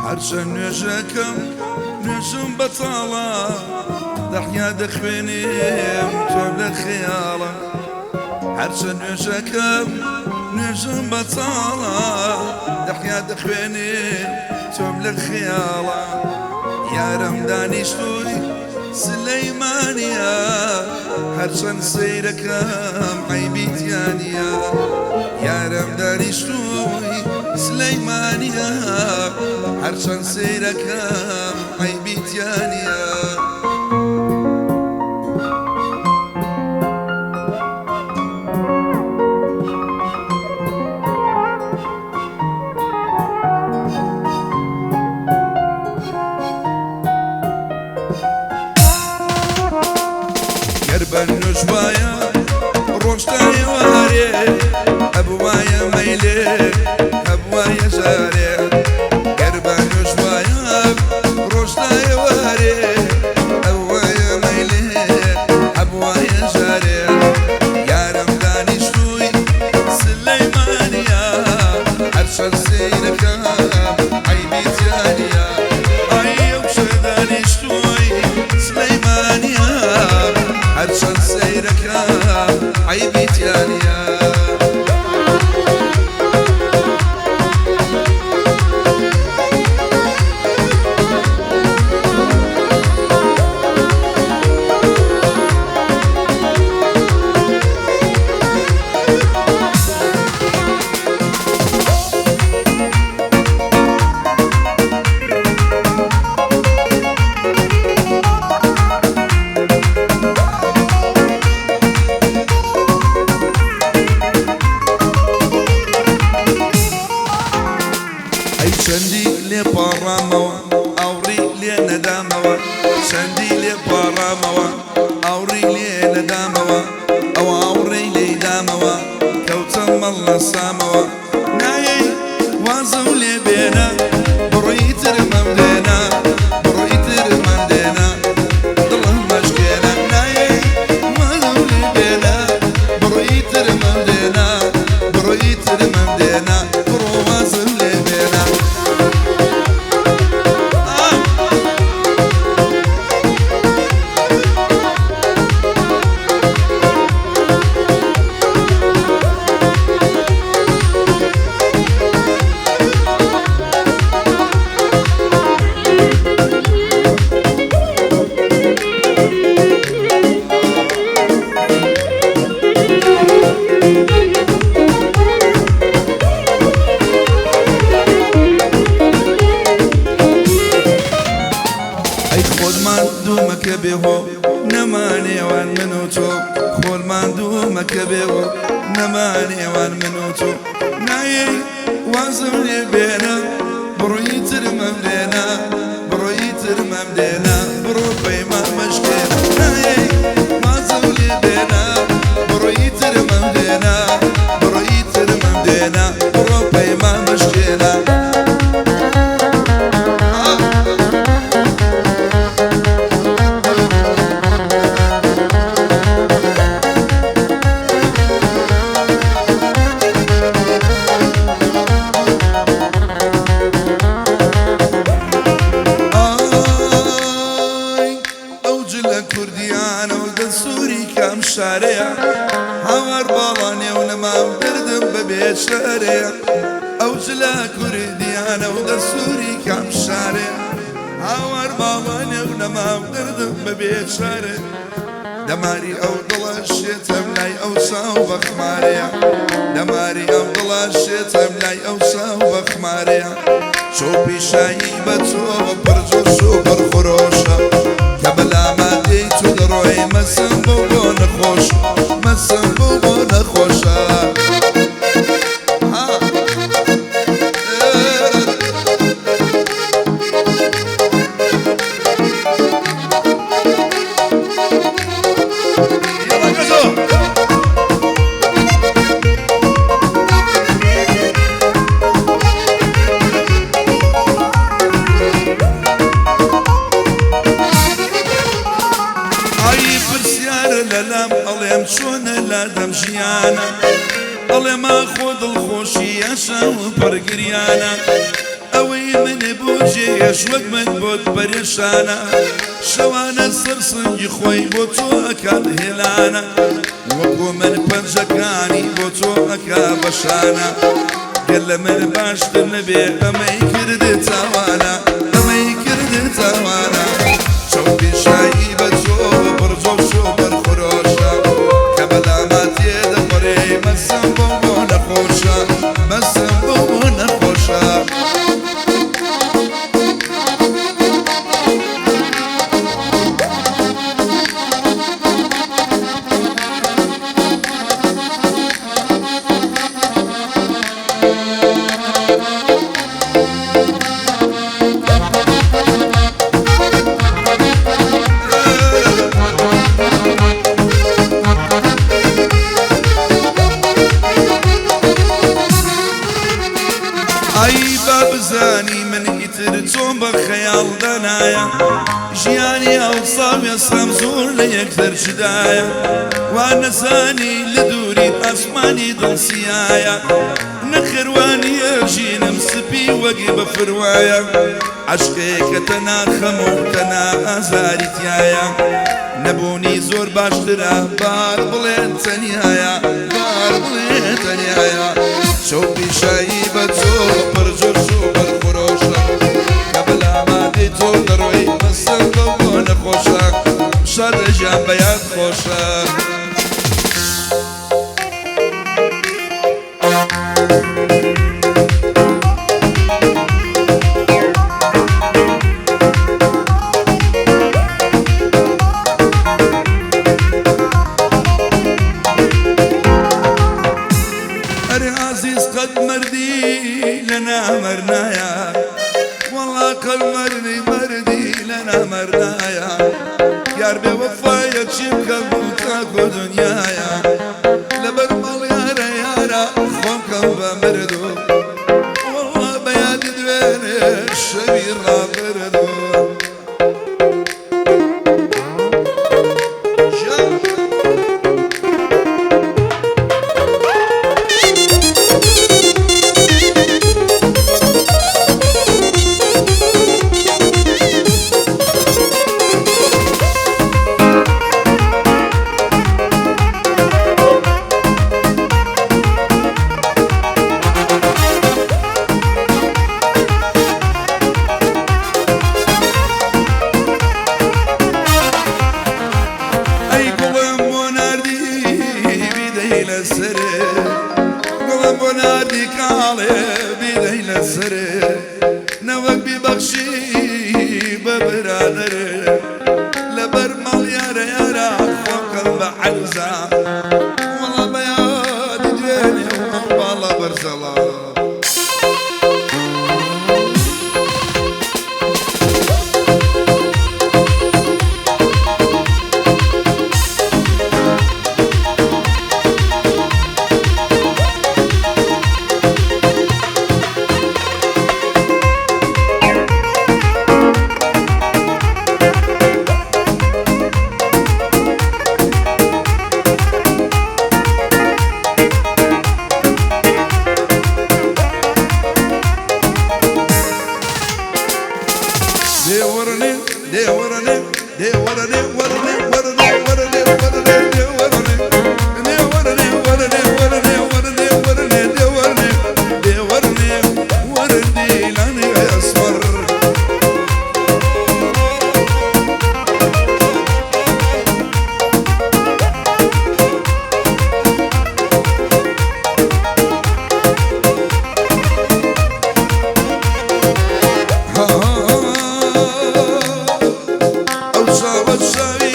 هەرچەند نوێژەکەم نوێژم بەتاڵە، دەحیا دەخوێنێم تۆم لە خەیاڵە. هەرچەند نوێژەکەم نوێژم بەتاڵە، دەحیا دەخوێنێم تۆم لە خەیاڵە. یارم دانیشتووی سلەیمانیە، هەرچەند سەیرەکەم عەیبی تیا نییە. یارم دانیشتووی سلەیمانیە، هەرچەند سەیرەکەم عەیبی تیا نییە. گەر بە نوێژ وایە ڕۆژ تا ئێوارێ، ئەبوایە مەیلێ هەبوایە جارێ. گەر بە نوێژ وایە ڕۆژ تا ئێوارێ، ئەبوایە مەیلێ هەبوایە جارێ. یارم دانیشتووی سلەیمانیە، هەرچەند سەیرەکەم عەیبی تیا نییە. ئای ئەو کچە دانیشتووی سلەیمانیە، هەرچەند سەیرەکەم عەیبی تیا نییە. ئەی چەندی لێ پاڕامەوە ئاوڕی لێ نەدامەوە، چەندی لێ پاڕامەوە ئاوڕی لێ نەدامەوە، ئەو ئاوڕەی لێی دامەوە کەوتم مەڵنەسامەوە. نایەی وازم لێ بێنە، بڕۆ ئیتر مەمدێنە، بڕۆ ئیتر مەمدێنە، دڵم مەشکێنە. نایەی وازم لێ بێنە، بڕۆ ئیتر مەمدێنە، بڕۆ ئیتر مەمدێنە، بڕۆ وازم لێ بێنە. ئەی خۆت ماندوو مەکە بێ هۆ، نەما نێوان من و تۆ. خۆت ماندوو مەکە بێ هۆ، نەما نێوان من و تۆ. نایەی وازم لێ بێنە، بڕۆ ئیتر مەمدێنە، بڕۆ ئیتر مەمدێنە، بڕۆ پەیمان مەشکێنە. نایەی وازم لێ بێنە، بڕۆ ئیتر مەمدێنە، بڕۆ ئیتر مەمدێنە، بڕۆ پەیمان مەشکێنە. ئای ئەو جلە کوردیانە و دەستووری کام شارەیە، هاوار باڵا نێو نەمام دەردم بە بێچارەیە. ئەو جلە کوردیانە و دەستووری کام شارەیە، هاوار باڵا نێو نەمام دەردم بە بێچارە. دەماری ئەو دڵە شێتم لای ئەو چاو بەخمارەیە، دەماری ئەو دڵە شێتم لای ئەو چاو بەخمارەیە. چۆپی شایی بە تۆوە پڕ جۆش و پڕ خرۆشە، کە بەلاما دێیت و دەڕۆی مەسم بۆ بۆ نەخۆش، مەسم بۆ بۆ نەخۆشە. ئای پرسیارە لەلام ئەڵێم چۆنە لادەم ژیانە، ئەڵێ ماخۆ دڵخۆشی یاشە و پڕگریانە. ئەوەی من بۆ جێیەش وەک من بۆت پەرێشانە، شەوانە سەر سنگی خۆی بۆ تۆ ئەکات هێلانە، وەکو من پەنجەکانی بۆ تۆ ئەکا بە شانە. گەر لە من باشتر نەبێ ئەمەی کردت تاوانە، ئەمەی کردت تاوانە. چەو پیشایی بە تۆ پڕ جۆش و پڕ خرۆشە، کە بەلاما تێدەپەڕێ مەسم بۆ بۆ نەخۆشە، مەسم بۆ بۆ نەخۆشە. ئای با بزانی من ئیتر چۆن بە خەیاڵ دانایە، ژیانی ئەوسا و ئێستام زۆر لە یەکتر جودایە، وا نەزانی لە دووریت ئاسمانی دڵ سیایە، نەخێر وا نییە ژینم سپی وەک بەفر وایە، عەشقێکە تەنها خەم و تەنها ئازاری تیایە، نەبوونی زۆر باشترە بار بڵێ تەنیایە، بار بڵێ تەنیایە. چەو پیشایی بە تۆ پڕ جۆش و پڕ خرۆشە، کە بەلاما دێی تۆ دەڕۆی مەستم بەو بۆ نەخۆشە، شادە ژیان بە یاد خۆشە. ئەرێ ئازیز قەت مەردی لە نامەرنایە، وەڵا قەت مەردی مەردی لە نامەرنایە، یار بێ وەفایە چی بکەم تاکۆ دنیایە، لەبەر ماڵ یارە یارە خۆم کەم بە مردوو، وەڵا بە یادی دوێنێ شەوی ڕابردوو. ئەی گوڵم بۆ ناردی بیدەی لەسەرێ، گوڵم بۆ ناردی کاڵێ بیدەی لەسەرێ، نەوەک بیبەخشی بە برادەرێ، لەبەر ماڵ یارە یارە خۆم کەم بە عەرزا، وەڵا بە یادی دوێنێ و ئەو باڵا بەرزەڵا. دێ وەرنێ دێ وەرنێ دێ وەرنێ وەرنێ وەرنێ وەرنێ وەرنێ دێ وەرنێ دێ وەرنێ وەرنێ وەرنێ وەرنێ وەرنێ دێ وەرنێ دێ وەرنێ وەرندی لانێ ئەسمەر. ئەو چاوە چاوی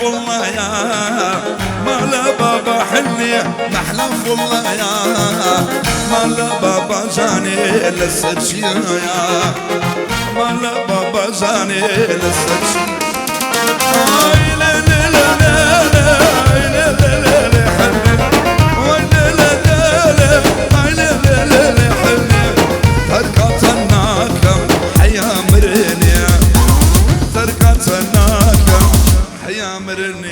فالله يا مالا بابا حني محلى فالله يا مالا بابا جاني لسرشي يا مالا بابا جاني لسرشي لا لا لا لا لا لا لا حني ولا لا لا لا لا لا لا حني تركتناكم حيا مرني تركتناكم حيا مرني.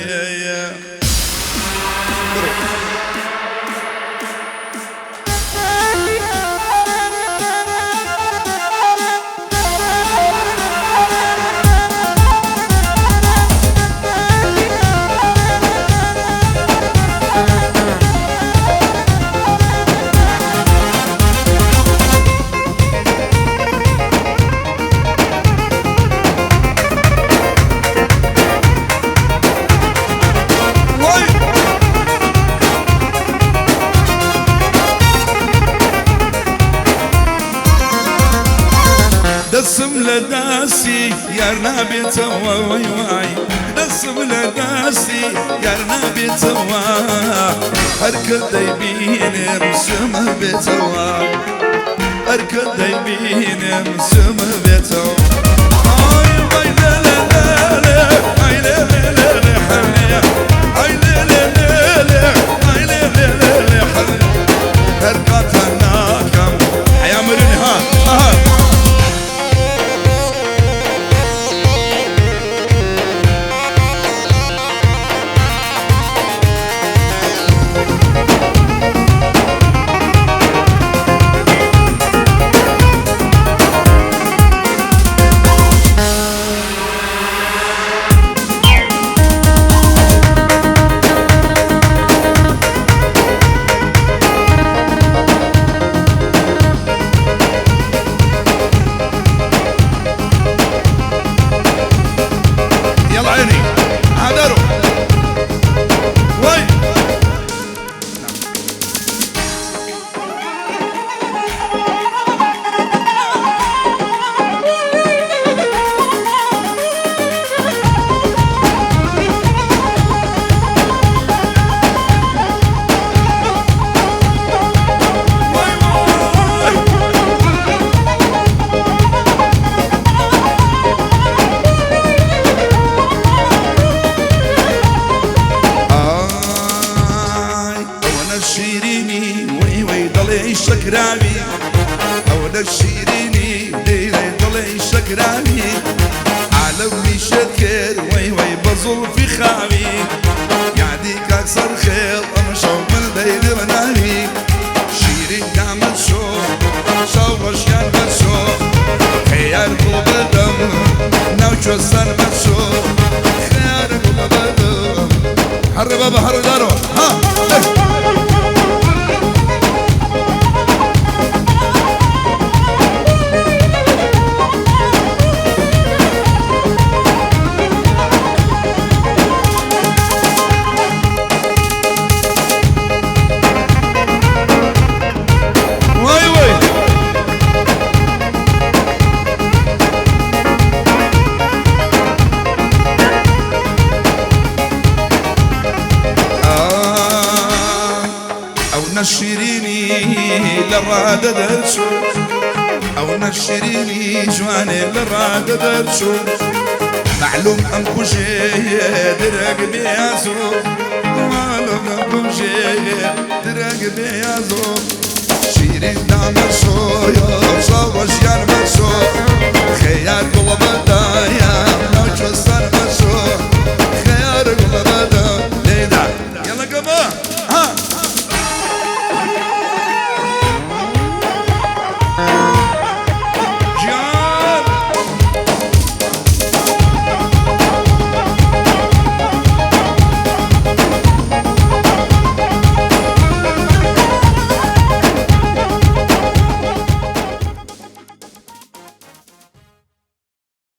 دسم لداسي يا نبي توا واي واي دسم لداسي يا نبي توا هركض يبين مسم بتوا هركض يبين مسم بتوا اي واي لا لا لا اي لا لا لا حني اي لا لا لا اي لا لا لا حني هركضناكم حيا مرني ها ها. شكراوي أو الشيريني ديري طلعي شكراوي عالمي شكر وي وي بزول في خاوي يعديك أكثر خير أنا شو من بين منامي شيرين قامت شو شو رشيان بشو خيار قلب دم نوشو السن بشو خيار قلب دم حر بابا حر دارو ها. نشيريني للرادة درشو أو نشيريني جواني للرادة درشو معلوم أم كوشي درق بيازو معلوم أم كوشي درق بيازو شيرين دامشو يا شوش يا مشو خيار قلب دايا نوشو.